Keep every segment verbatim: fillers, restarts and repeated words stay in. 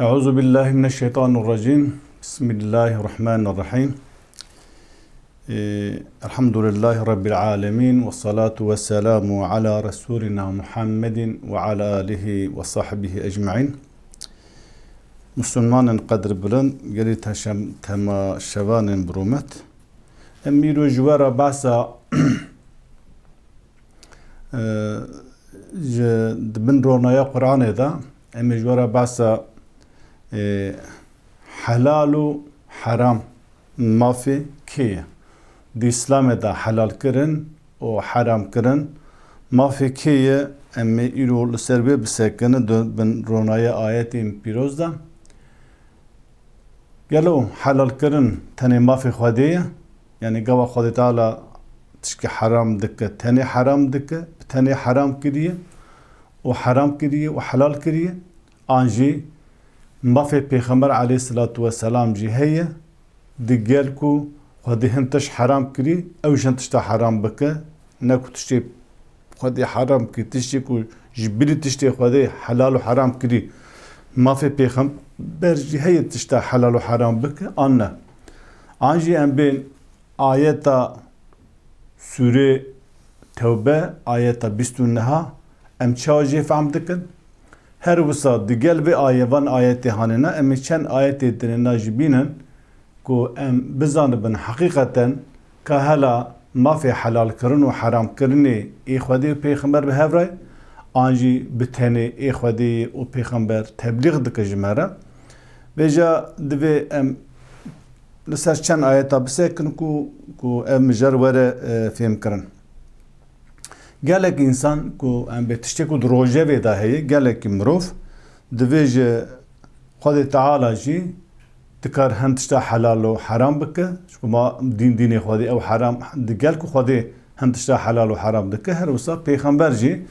Euzu billahi mineşşeytanirracim. Bismillahirrahmanirrahim. Ee, Elhamdülillahi Rabbil alemin. Ve salatu ve selamu ala Resulina Muhammedin ve ala alihi ve sahbihi ecmain. Musulmanên qedirbilind, gelî teşem-, temaşevanên bi rûmet. Em îro ji we re behsa, e, ji, di bin ronaya Qur'anê de, em ê ji we re behsa, e, helal û heram mafê kê ye? Di Îslamê de helal kirin û heram kirin mafê kê ye? Em ê îro li ser wê bisekinin di bin ronaya ayetên pîroz de. Gelo helalkirin tenê mafê Xwedê ye? Yanî gava Xwedê Teala tişkî heram dike, tenê heram dike, bi tenê heram kiriye û heram kiriye û helal kiriye? An jî mafê Pêxember aleyhisselatu vesselam jî heye, digel ku Xwedê hin tişt heram kirî, ew jî hin tişta heram bike, ne ku tiştê Xwedê heram kir, tiştê ku ji bilî tiştê Xwedê helal û heram kirî, mafê Pêxember jî heye tişta helal û heram bike, an ne? An jî em bên ayeta Sûrê Tewbe, ayeta bîst û neh, em çawa jê fehm dikin? Her wisa digel vê aye-, van ayetê hanêna, em ê çend ayetê dinêna jî bînin ku em bizanibin heqîqeten ka hela mafê helalkirin û heramkirinê ê Xwedê û Pêxember bi hev re ye, an jî bi tenê ê Xwedê û Pêxember teblîx dike ji me re. Vêca divê em li ser çend ayeta bisekin ku, ku ev mijar were, e, fêmkirin. Gelek însan ku em bê tiştê ku di rojevê de heye, gelekî mirov divê ji Xwedê Teala jî dikar hin tişta helal û heram bike. Çku ma dîn, dînê Xwedê ew heram, digel ku Xwedê hin tişta helal û heram dike, her wisa Pêxember jî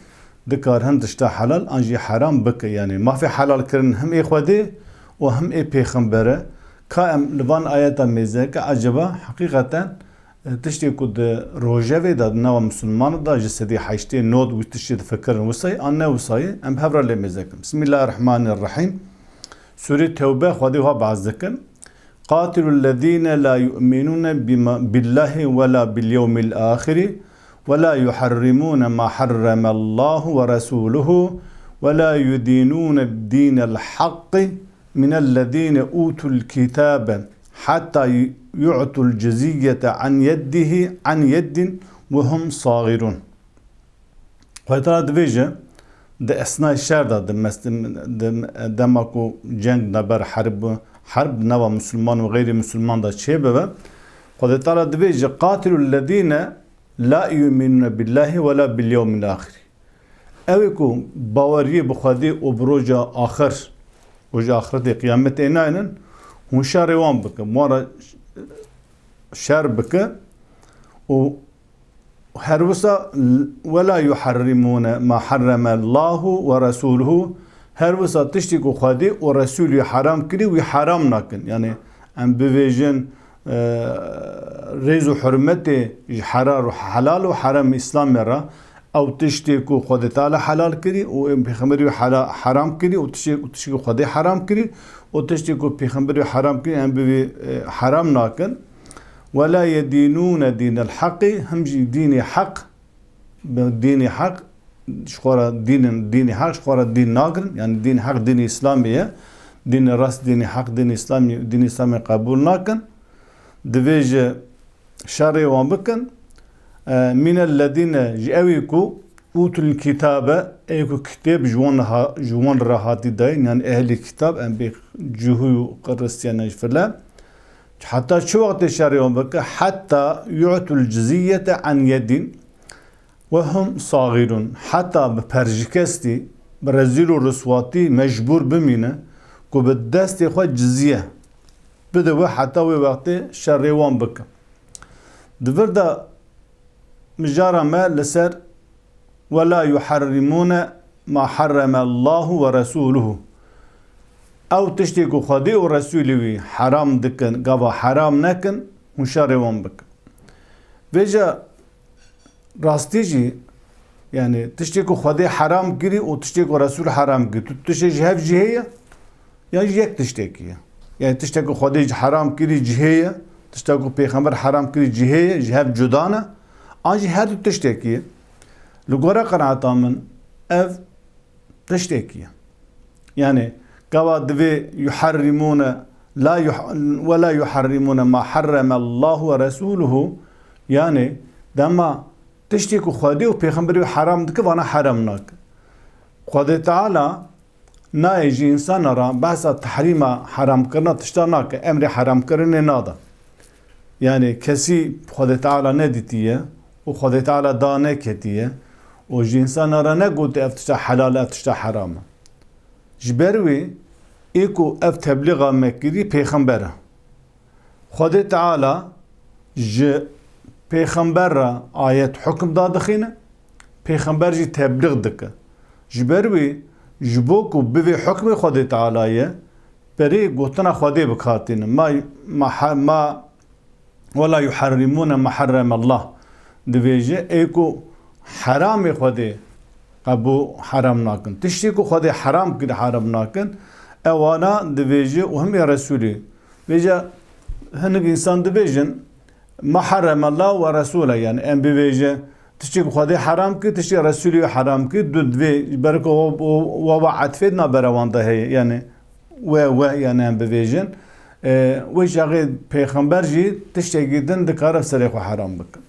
dikar hin tişta helal an jî heram bike. Yanî mafê helalkirin him ê Xwedê û him ê Pêxember e. Ka em li van ayeta mêze ke eceba heqîqeten, e, tiştê ku di rojevê de, di nava misilmanan de ji sedî heştê nod wî tiştê difikirin wisayî an ne wisayî, em bi hev re lê mêze kin. Bismillahirrahmanirrahîm. Sûrê Tewbe Xwedê wiha behs dikin. قاتلوا الذين لا يؤمنون بما، بالله ولا باليوم الآخر ولا يحرمون ما حرم الله ورسوله ولا يدينون دين الحق من الذين أوتوا الكتاب حتى يعطوا الجزية عن يده، عن يد وهم صاغرون. Xwedê Teala dibêje, di esnayê şer de, di mes-, di dema ku ceng neber herb, herb nava misilman û xeyrî misilman de çêbibe, Xwedê Teala dibêje, قاتلوا الذين لا يؤمنون بالله ولا باليوم الآخر. Ew ê ku baweriyê bi Xwedê û bi roja axir, roja axiretê, qiyametê naynin, hûn şerê wan bikin, wan re şer bike û her wisa, ولا يحرمون ما حرم الله ورسوله, her wisa tiştê ku Xwedê û Resûlî heram kirî, wî heram nakin. Yanî em bivêjin, e, rêz û hurmetê ji herar û helal û herem Îslamê re, ew tiştê ku Xwedê Teala helal kirî û ên Pêxemberî wî hela-, heram kirî û tiştê, û tiştê ku Xwedê heram kirî û tiştê ku Pêxemberî wî heram kirî, em bi wî, e, heram nakin. ولا يدينون دين الحق, him jî dînê heq, bi dînê heq, ji xwe re dînin, dînê heq ji xwe re dîn nagirin. Yanî dînê heq dînê Îslamê ye. Dînê rast, dînê heq, dînê Îslamê, dînê Îslamê qebûl nakin. Divê ji şerê wan bikin. E, mîne ledîne, ji ewî ku ûtul kitabe, ê ku kitêb ji wan ha-, ji wan re hatî dayîn, yanî ehlî kitab, em bê Cihû û Xiristiyane ji file. Heta çi wextê şerê wan bike? Heta yu'tul cizyete an yedin ve hum sagirun. Heta bi perjikestî, bi rezîl û riswatî mecbûr bimîne ku bi destê xwe cizye bide we, heta wê wextê şerê wan bike. Di vir de mijara me li ser "Ve la yuharrimune ma harreme Allahu ve resuluhu." Ew tiştê ku Xwedê û Resûlê wî heram dikin, gava heram nekin, hûn şerê wan bikin. Vêca rastî jî, yanî tiştê ku Xwedê heram kirî û tiştê ku Resûl heram kirî, tu tiştê ji hev jî heye, Yan jî yek tiştekî ye. Yani tiştek ku Xwedê ji heram kirî cihê ye, tiştek ku Pêxember heram kirî cihê ye, ji hev cuda ne. An jî her du tiştekî ye. Li gora qenaeta min ev tiştekî ye. Yani gava divê yuharrimûne la yuh-, ve la yuharrimûne ma harreme Allahu ve Resuluhu, yani dema tiştê ku Xwedê û Pêxemberê wî heram dike, vana heram nake. Xwedê Teala nayê ji însana re behsa tehrîma heramkirina tişta nake, emrê heramkirinê nada. Yani kesî Xwedê Teala nedîtiye û Xwedê Teala da neketiye û ji însana re negotiye ev tişta helal e, ev tişta heram e. Ji ber wî ê ku ev teblîxa me kirî pêxember e. Xwedê Teala ji pêxember re ayet hukm dadixîne, pêxember jî teblîx dike. Ji ber wî, ji bo ku bivê hukmê Xwedê Teala ye, berê gotina Xwedê bi kar tîne. Ma, ma, ma, "Wela yuharrimûne ma harreme Allah." Dibêje, ê ku heramê Xwedê qebû heram nakin. Tiştê ku Xwedê heram kir, heram nakin. Ewana dibêje û him ê Resûlê. Vêca hinek însan dibêjin, "Ma harreme Allah ve Resûle." Yani em bibêje, tiştê ku Xwedê heram kir, tiştê Resûlê heram kir, du divê, ber ku wa, wa, wa etfê di navbera wan de heye. Yani we, we, yani em bibêjin. E, wê çaxê pêxember jî tiştekî din dikare serê xwe heram bike.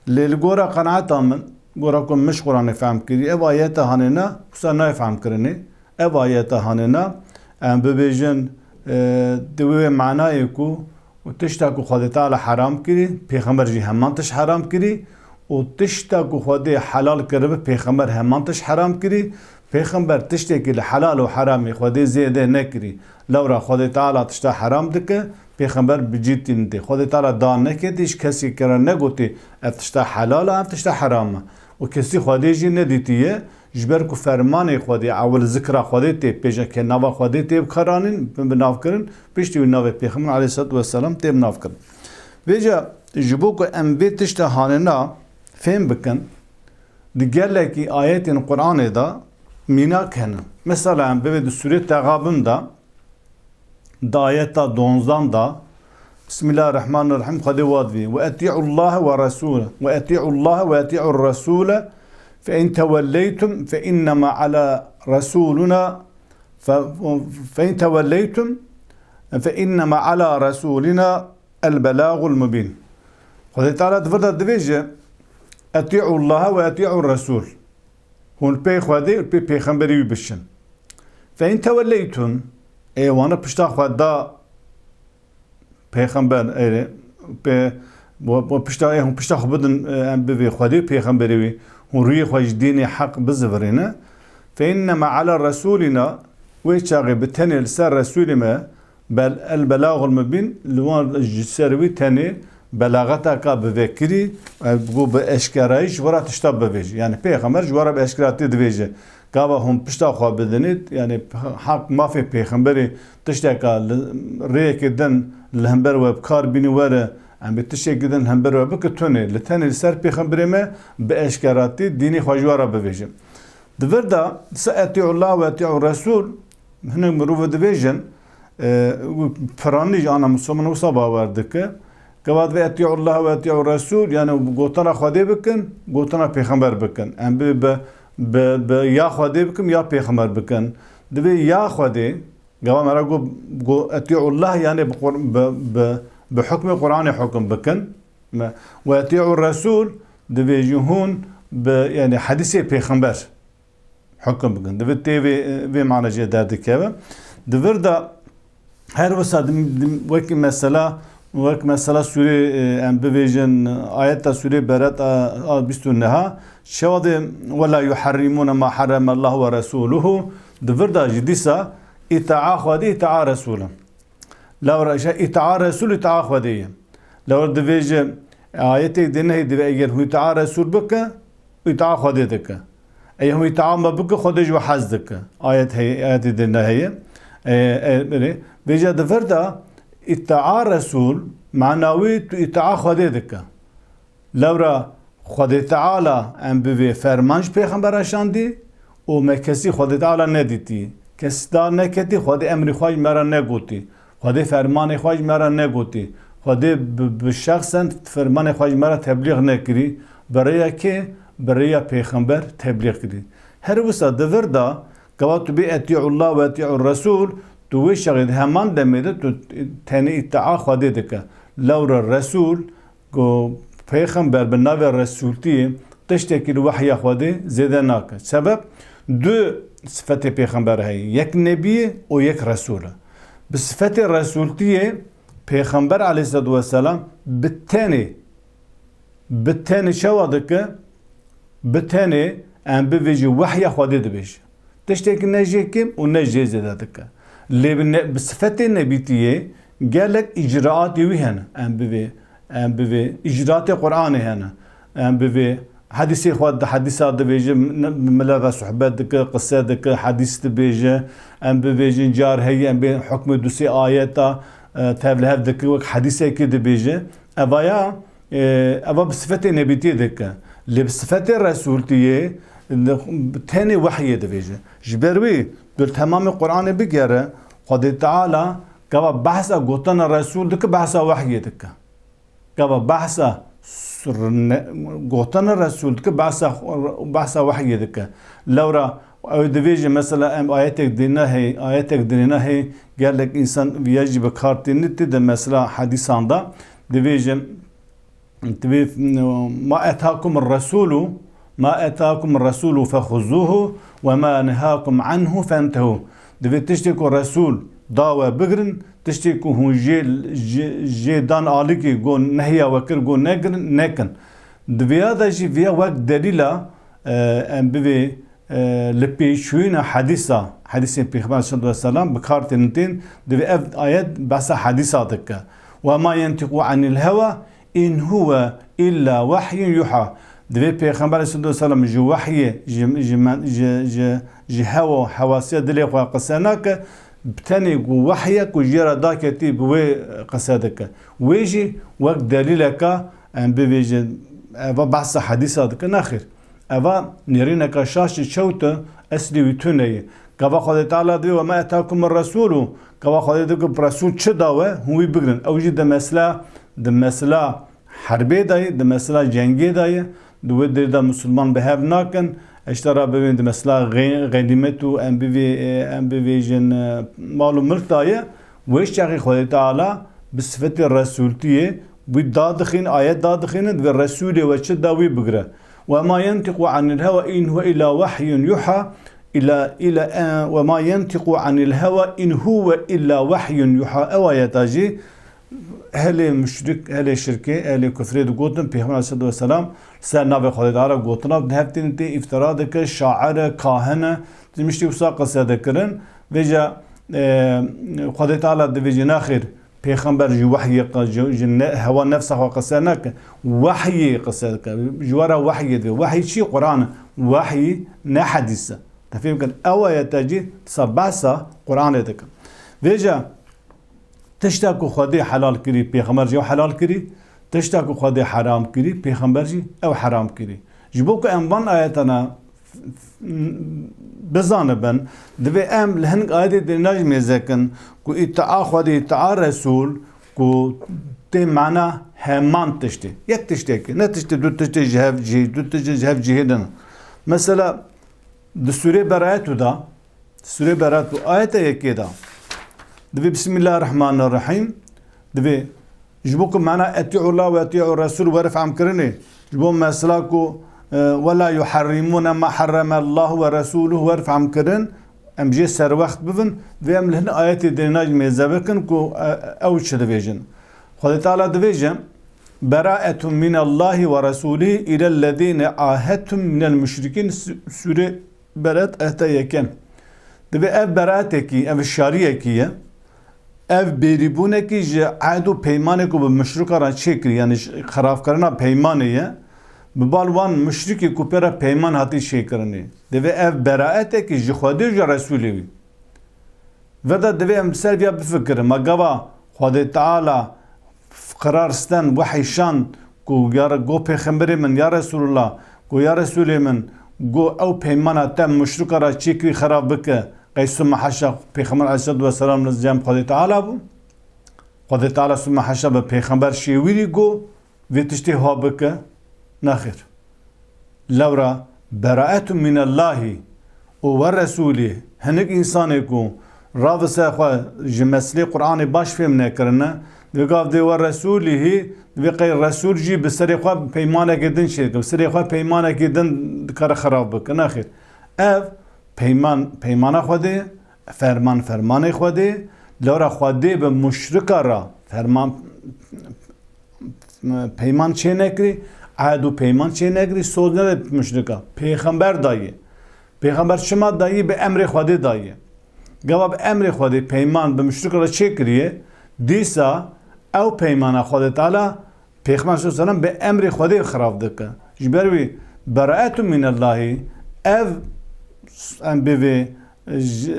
Lê li gora qenaeta min, gora ku min ji Quranê fehm kirî, ev ayeta hanêna wisa nayê fehmkirinê. Ev ayeta hanêna, em bibêjin, e, di wê manayê ku û tişta ku Xwedê Teala heram kirî, Pêxember jî heman tişt heram kirî û tişta ku Xwedê helal kiribe, Pêxember heman tişt heram kirî. Pêxember tiştekî li helal û heramê Xwedê zêde nekirî. Lewra Xwedê Teala tişta heram dike, Pêxember bi cî tînitê. Xwedê Teala da neketî, ji kesî kere negotî, "Ev tişta helal e, ev tişta heram e." Û kesî Xwedê jî nedîtiye, ji ber ku fermanê Xwedê, ewil zikra Xwedê tê, pêşeke nava Xwedê tê bikaranîn, bi nav kirin, piştî wî navê Pêxember aleyhisselatu vesselam tê bi nav kirin. Vêca ji bo ku em vê tişta hanêna fêm bikin, di gelekî ayetên Quranê de mînak hene. Mesela em bibê di sûrê Texabun de, di ayeta donzdan de, Bismillahirrahmanirrahim, Xwedê wa divê, "Ve etî'ullahe ve resûle, ve etî'ullahe ve etî'ur resûle, fe in tewelleytum fe innema ala resûluna, fe, fe in tewelleytum fe innema ala resûlina el belâgul mubîn." Xwedê Teala di vir de dibêje, "Etî'ullahe ve etî'ur resûl." Hûn li pê Xwedê û li pê Pêxemberî wî bişin. Fe in tewelleytum, ê wana pişta xwe da Pêxember, ê, pê, bo, bo pişta, ê hûn pişta xwe bidin, e, em bivê Xwedê û Pêxemberê wî, hûn rûyê xwe ji dînê heq bizivirîne. Fe innema ala resûlina, wê çaxê bi tenê li ser Resûlê me, Bel, el belagul mubîn, li wan ji ser wî tenê belaxeteka bi vekirî, e, bû bi eşkerayî ji we re tişta bivêje. Yani Pêxember ji we re bi eşkeratî dibêje. Gava hûn pişta xwe bidinêt, yani heq mafê Pêxemberê tişteka li rêyekê din li hember we bi kar bînî were, em bi tiştekî din li hember we bike tune. Li tenê li ser Pêxemberê me bi eşkeratî dînê xwe ji we re bivêje. Di vir de, se etî'ullah ve etî'ur resûl, hinek mirov dibêjin, e, piranî ji ana Musulman wisa bawer dike. Gava divê etî'ullah ve etî'ur resûl, yani gotina Xwedê bikin, gotina Pêxember bikin. Em bi, bi, bi, bi ya Xwedê bikin, ya Pêxember bikin. Divê ya Xwedê, gava me re got, got etî'ullah, yani bi Qur-, bi, bi, bi hukmê Qur'anê hukum bikin. Me, ve etî'ur resûl, divê ji hûn bi, yani hedîsê Pêxember hukum bikin. Divê tê vê, vê mana jê derdikeve. Di vir de her wisa dim, dim, wek mesela, wek mesela sûrê, e, em bivêjin, ayeta sûrê Berat a, a bîst û neha, şewa de, "Wela yuharrimûne ma harreme Allah ve resûluhu." Di vir de jî dîsa îtaa Xwedê, îtaa Resûl e. Lewra îşe îtaa Resûl, îtaa Xwedê ye. Lewra divêje, ayetê dê nehê divê eger hûn îtaa Resûl bike, îtaa Xwedê dike. Eger hûn îtaa me bike, Xwedê ji we hez dike. Ayet heye, ayetê dê neheye. E, e, berê. Vêca di vir de îtaa Resûl, mana wî tu îtaa Xwedê dike. Lewra Xwedê Teala em bivê ferman ji Pêxembera şandî û me kesî Xwedê Teala nedîtî. Kes dar neketî, Xwedê emrê xwe ji me re negotî. Xwedê fermanê xwe ji me re negotî. Xwedê bi, bi şexsen fermanê xwe ji me re teblîx nekirî. Bi rêya kê? Bi rêya pêxember teblîx kirî. Her wisa di vir de, gava tu bê "Etî'ullah ve etî'ur Resûl", tu wê şexê di heman demê de tu tenê îtia Xwedê dike. Lewra Resûl, ku pêxember bi navê Resûltiyê tiştekî li wehya Xwedê zêde nake. Sebeb du sifetê pêxember heye. Yek nebî ye û yek resûl e. Bi sifetê Resûltiyê pêxember aleyhisselatu vesselam bi tenê, bi tenê çawa dike? Bi tenê em bivêjin wehya Xwedê dibêje. Tiştekî ne jê kêm û ne jê zêde dike. Lê bi ne-, bi sifetê nebîtiyê gelek îcraatê wî hene. Em bivê, em bivê îcraatê Qur'anê hene. Em bivê hedîsê xwe di hedîsa dibêje, m-, bi milet ve sohbet dike, qise dike, hedîs dibêje. Em bivêjin car heye, em bê hukmê du sê ayeta, e, tevlihev dike, wek hedîsekê dibêje. Evaya, e, eva bi sifetê nebîtiyê dike. Lê bi sifetê resûltiyê, tenê wehyê dibêje. Ji ber wî, tu li temamê Qur'anê bigere, Xwedê Teala gava behsa gotina Resûl dike, behsa wehyê dike. Gava behsa s-, ne-, gotina Resûl dike, behsa, behsa wehyê dike. Lewra ew dibêje, mesela em ayetek dîne hey, ayetek dîne hey, gelek însan viya jî bi kar tînitî de mesela hedîsan da dibêje, Divê, "Ma etâkumur resûlû, ma etâkumur resûlû fexuzûhu ve ma nehâkum anhu fentehû." Divê tiştê ku Resûl da we bigirin, tiştê ku hûn jê, jê, jê dan alikî, got nehiya we kir, got negirin, nekin. Di viya de jî viya wek delîla, e, em bivê, e, li pêşûyîna hedîsa, hedîsên Pêxember sallallahu aleyhi ve sellem bi kar tênin tên, divê ev ayet behsa hedîsa dike. "Ve ma yentiqu anil hewa in huve illa wehyun yuha." Divê Pêxember sallallahu aleyhi ve sellem ji wehyê, ji, ji men-, ji, ji, ji hewa, hewasiya dilê xwe qise nake, bi tenê ku wehy e ku jê re daketî bi wê qise dike. Wê jî wek delîleka em bivêjin, eva behsa hedîsa dike, nexêr. Eva nêrîneka şaş ji çewt e, eslî wî tune ye. Gava Xwedê Teala divê, "Ve ma etâkumur resûlû", gava Xwedê divê ku Resûl çi da we, hûn wî bigirin. Ew jî di mesela, di mesela herbê de ye, di mesela cengê de ye. Di wê derê de misilman bi hev nakin. Eştera bibên di mesela xê-, xenîmet û em bivê-, em bivêjin, e, mal û milk de ye. Wê çaxê Xwedê Teala bi sifetê resûltiyê wî dadixîn, ayet dadixîne, divê Resûlê we çi da wî bigire. "Ve ma yentiqu anil hewa in huve illa wehyun yuha." Ila, ila, e, "Ve ma yentiqu anil hewa in huve illa wehyun yuha." Ew ayeta jî helê muşrik, helê şirkê, helê kufrê digotin, Pêxember aleyhisselatu vesselam ser navê Xwedê Teala gotina, di hev têne tê îftira dike, şair e, kahin e, tiştê wisa qise dikirin. Vêca, e, Xwedê Teala divêje, nexêr, Pêxember ji wehyê qe-, ji, ji ne-, hewa nefsa xwe qise nake. Wehyê qise dike. Ji we re wehyê divê. Wehy çi? Quran e. Wehy ne hedîs e. Te fêm kir? Ew ayete jî disa behsa Quranê dike. Vêca tişta ku Xwedê helal kirî, Pêxember jî ew helal kirî. Tişta ku Xwedê heram kirî, Pêxember jî ew heram kirî. Ji bo ku em van ayetana bizanibin, divê em li hinek ayetê dêrîna jî mêze kin ku îtia Xwedê, îtia Resûl, ku tê mana heman tiştê. Yek tiştekê, ne tiştê, du tiştê ji hev cihê, du tiştê ji hev cihê din. Mesela di Sûrê Beraetû de, Sûrê Beraetû ayeta yekê de, divê Bismillahirrahmanirrahîm, divê Ji bo ku mana "Etî'ullah ve etî'ur Resûl" were fehmkirinê, ji bo mesela ku, e, "Ve la yuharrimûne ma harremallahu ve resûluhu" were fehmkirin, em jê serwext bibin, divê em li hin ayetê dêrîna jî mêze bikin ku, e, ew çi dibêjin. Xwedê Teala dibêje, "Beraetun minallahi ve resûlihi ilellezîne ahedtum minel muşrikîn", Sû-, Sûre Beraet, ayeta yekem. Divê ev beraetekî, ev şariyekî ye. Ev bêrîbûnekî ji ehd û peymanê ku bi muşrika re çêkirî, yanî ji xerabkirina peymanê ye. Bi bal wan muşrikî ku pê re peyman hatî çêkirinê. Divê ev beraetekî ji Xwedê û ji Resûlê wî. Veda divê em ser viya bifikirin. Ma gava Xwedê Teala qirar sten, wehî şand ku ya re-, go Pêxemberê min, ya Resulullah, go ya Resulê min, go ew peymana te muşrika re çêkirî xerab bike, Qey sümme haşa Pêxember aleyhissalatu vesselam li cem Xwedê Teala bû. Xwedê Teala sümme haşa bi Pêxember şêwirî got, vê tiştê ha bike. Nexêr. Lewra beraetu minallahî û we resûlî, hinek însanê ku ravise xwe ji meslê Qur'anê baş fêm nekirine, divê gav dê we resûlî hî, divê qey resûl jî bi serê xwe peymanekê din çêke, bi serê xwe peymanekê din dikare xirab bike. Nexêr. Ev peyman, peymana Xwedê ye, ferman, fermanê Xwedê ye. Lewra Xwedê bi muşrika re ferman, peyman çê nekirî, ehd û peyman çê nekirî, soz nede muşrika. Pêxember dayê. Pêxember çima dayî? Bi emrê Xwedê dayî. Gava bi emrê Xwedê peyman bi muşrika re çêkiriye, dîsa ew peymana Xwedê Teala Pêxember sallallahu aleyhi ve sellem bi emrê Xwedê xirab dike. Ji ber wî beraetu minallahî, ev em bivê ji,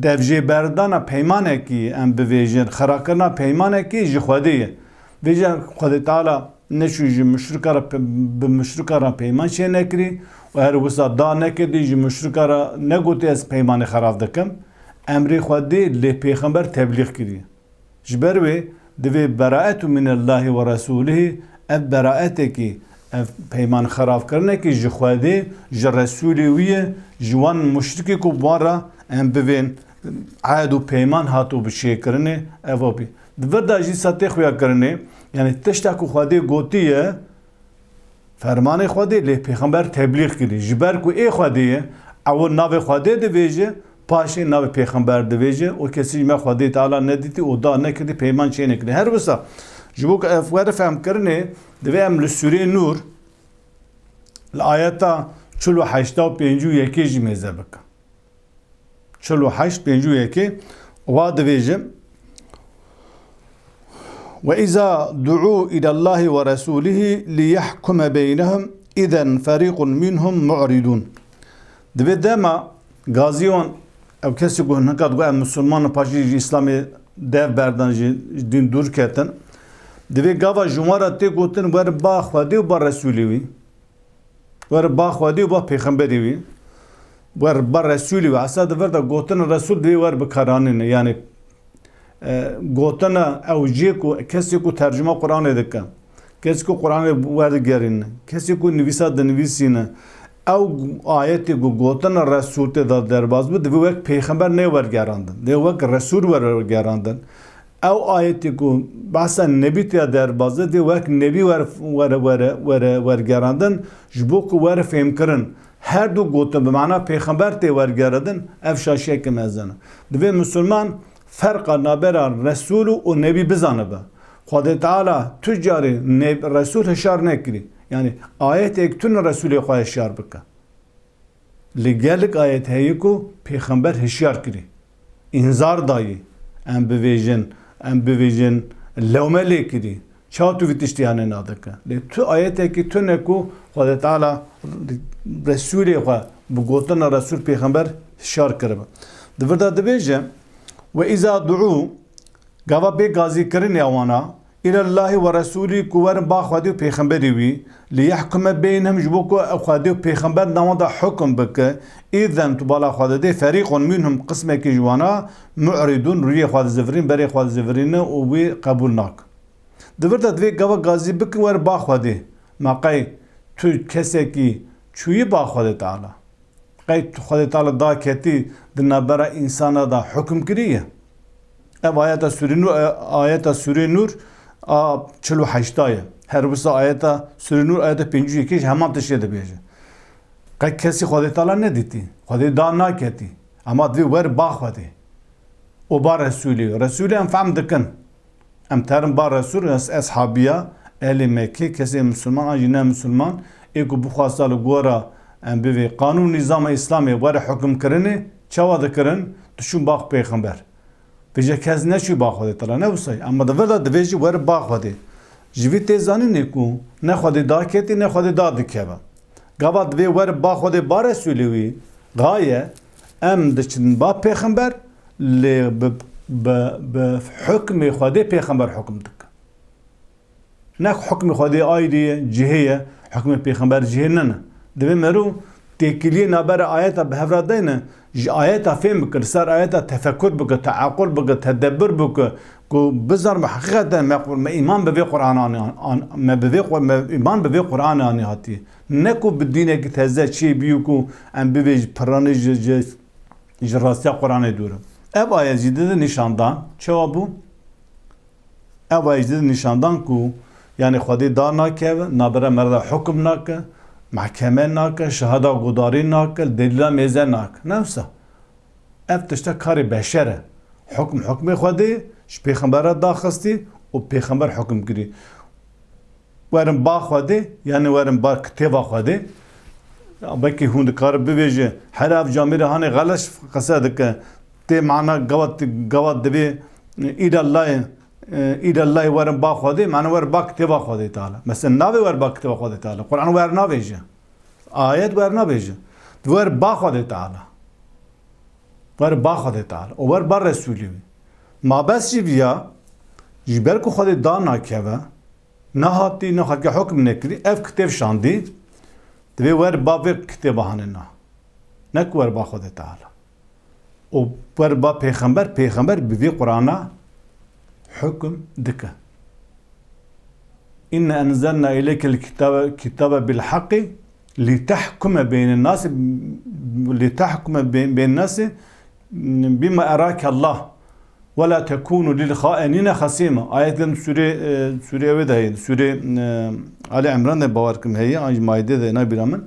devjêberdana peymanekî, em bivêjin, xirakirina peymanekî ji Xwedê ye. Vêca Xwedê Teala neçû ji muşrika re pe-, bi muşrika re peyman çê nekirî û her wisa da neketî ji muşrika re negotî ez peymanê xirab dikim. Emrê Xwedê lê Pêxember teblîx kirî. Ji ber wê divê beraetu minallahî ve resûlihî, ev beraetekî, ev peyman xirabkirinekî ji Xwedê, ji Resûlê wî ye, ji wan muşrikê ku bi wan re em bivên ehd û peyman hatibû çêkirinê, ev bî. Di vir de jî sa tê xuyakirinê, yanî tişta ku Xwedê gotiye, Fermanê Xwedê lê Pêxember teblîx kirî. Ji ber ku ê Xwedê ye, ewil navê Xwedê divêje, paşê navê Pêxember divêje û kesî ji me Xwedê Teala nedîtî û da neketî peyman çê nekirî. Her wisa, ji bo ku ev were fehmkirinê, divê em li Sûrê Nûr, li ayeta çil û heşta û pêncî û yekê jî mêze bikin. Çil û heşt, pêncî û yekê, wa divêje, "Ve izâ du'û ilallâhi ve resûlihi liyehkume beynehum, izen ferîqun minhum mu'ridûn." Divê dema gazî wan, ew kesê ku hinek digot em misilman in, paşê ji Îslamê dev berdan, ji, ji dîn dûr ketin. Divê gava ji wan re tê gotin, werin ba Xwedê û ba Resûlê wî. Wer ba Xwedê û ba Pêxemberê wî, wer ba Resûlê wî. Esa di vir de gotina Resûl divê wer bikaranîne. Yanî, e, gotina ew jê ku kesê ku tercuma Quranê dike, kesê ku Quranê werdigerîne, kesê ku nivîsa dinivîsîne, ew ayetê ku gotina Resûl tê de derbas bi, divê wek Pêxember nê wergerandin. Divê wek Resûl wer wergerandin. Ew ayetê ku behsa nebî tê derbas e, divê wek nebî were, were, were, were wergerandin, ji bo ku were fêmkirin. Her du gotin bi mana pêxember tê wergerandin, ev şaşiyeke mezin e. Divê misilman ferqa nabera Resûl û nebî bizanibe. Xwedê Teala tu carê neb-, Resûl hişyar nekirî. Yanî ayetek tune Resûlê xwe hişyar bike. Li gelek ayet heye ku pêxember hişyar kirî, înzar dayî, em bivêjin, em bivêjin, lewme lê kirî. Çawa tu vî tiştî hane nadike? Lê tu ayetekî tune ku Xwedê Teala Resûlê xwe bi gotina Resûl pêxember hişyar kiribe. Di vir de dibêje, "Ve îza du'û", gava bê gazîkirinê wana, "îlellâhi ve resûlî", ku werin ba Xwedê û pêxemberê wî, "li yehkume beynehum", ji bo ku Xwedê û pêxember nava de hukum bike, îzen tu bala Xwedê dê, "ferîqun minhum", qismekî ji wana, "mu'ridûn", rûyê xwe dizivirîn, berê xwe dizivirîne û wî qebûl nake. Di vir de divê gava gazî bike wer ba Xwedê. Ma qey tu kesekî çûyî ba Xwedê Teala? Qey tu Xwedê Teala daketî di navbera însana de hukm kiriye? Ev ayeta Sûrê Nûr, e, ayeta Sûrê Nûr a çil û heşta ye. Her wisa ayeta Sûrê Nûr, ayeta pêncî û yekê ji heman tiştê dibêje. Qey kesî Xwedê Teala nedîtî, Xwedê da naketî. Ema divê wer ba Xwedê û ba Resûlê. Resûlê em fehm dikin. Em terin ba Resûl, ez, eshabiya, ehlê Mekkê, kesê misilman an jî ne misilman, ê ku bixwasta li gora, em bivê qanûn nîzama Îslamê were hukmkirinê, çawa dikirin? Diçûn ba pêxember. Vêca kes neçû ba Xwedê Teala, ne wisa ye. Ema di vir de divê jî were ba Xwedê. Ji vî tê zanînê ku ne Xwedê daketî, ne Xwedê dadikeve. Gava divê wer ba Xwedê, ba Resûlê wî, gaye em diçin ba pêxember, lê bi, bi, bi hukmê Xwedê pêxember hukm dike. Ne hukmê Xwedê ayrî ye, cihê ye, hukmê pêxember cihê nine. Divê meriv têkiliyê nabere ayeta bi hev re deyne, ji ayeta fêm bike, li ser ayeta tefekur bike, teaqul bike, tedebbur bike, ku bizanbe heqîqeten me, me îman bi vê Qur'anê an-, an-, me bi vê Qur-, me îman bi vê Qur'anê anî hatiye. Ne ku bi dînekî teze çê bîyo ku em bivê ji piranê ji, ji, ji rastiya Qur'anê dûr in. Ev ayet jî dide nîşandan. Çawa bû? Ev ayet jî dide nîşandan ku, yanî, Xwedê dar nakeve, nabere merda hukum nake, mehkeme nake, şahada gudarî nake, delîla mêze nake. Ne wisa? Ev tişte karê beşer e. Hukm hukmê Xwedê ji pêxember re daxistî û pêxember hukm kirî. Werin ba Xwedê, yanî werin ba kitêba Xwedê. Ya belkî hûn dikare bibêje, her ev camêrê hanê xeleş qise dike. Tê mana gavat, gavat divê îlallayê, e, îlallayê werin ba Xwedê, mana wer ba kitêba Xwedê Teala. Mesela navê wer ba kitêba Xwedê Teala. Quran wer navêje. Ayet wer navêje. Wer ba Xwedê Teala. Wer ba Xwedê Teala. O wer ba Resûlê wî. Ma bes jî viya, ji ber ku Xwedê dar nakeve, nehatî, ne xelkê hukm nekirî, ev kitêb şandî, divê wer ba vê kitêba hanê na. Ne ku wer ba Xwedê Teala. Û wer ba pêxember, pêxember bi vî Qur'ana hukm dike. Inna enzelna ileykel kitabe, kitabe bil haqqi li tahkume beynen nasi, li tahkume be-, beynen nasi bima erake Allah. Ve la tekunu lil hainine hasima. Ayet li Sûre, e, Sûre wê de heye, Sûre, e, Ali Imran de bawer kim heye, an jî Maide de nabîra min.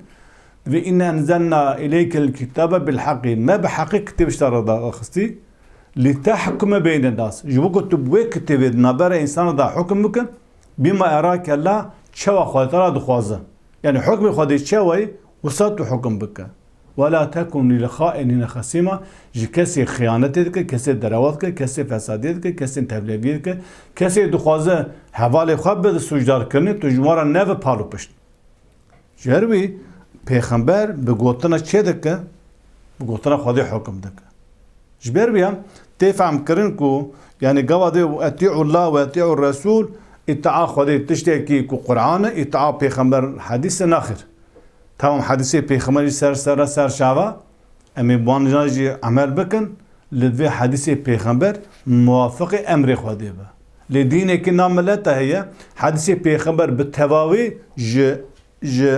Ve inna enzelna ileykel kitabe bil haqqi. Me bi heqî kitêb ji te re daxistî. Li tahkume beyne nas. Ji bo ku tu bi wê kitêbê di navbera însana de hukum bike, bima erake Allah, çawa Xwedê Teala dixwaze. Yanî hukmê Xwedê çawa ye, wisa tu hukum bike. Ve la tekun lil hainine hasima, ji kesê xiyanetê dike, kesê derewa dike, kesê fesadiyê dike, kesê tevleviyê dike, kesê dixwaze hevalê xwe bide sûcdarkirinê, tu ji wan re neve pal û pişt. Ji her wî pêxember bi gotina çê dike, bi gotina Xwedê hukum dike. Ji ber wî ya tê fehmkirin ku, yanî gava dê etî'ullah ve etî'ur resûl, îtaa Xwedê tiştekî ku Qur'an e, îtaa pêxember hedîs e, naxir. Tamam, hedîsê pêxemberî ser sere ser çava, em ê bi wan jî emel bikin, li vê hedîsê pêxember muwafiqê emrê Xwedê be. Lê dînekî na milete heye, hedîsê pêxember bi tevawî ji, ji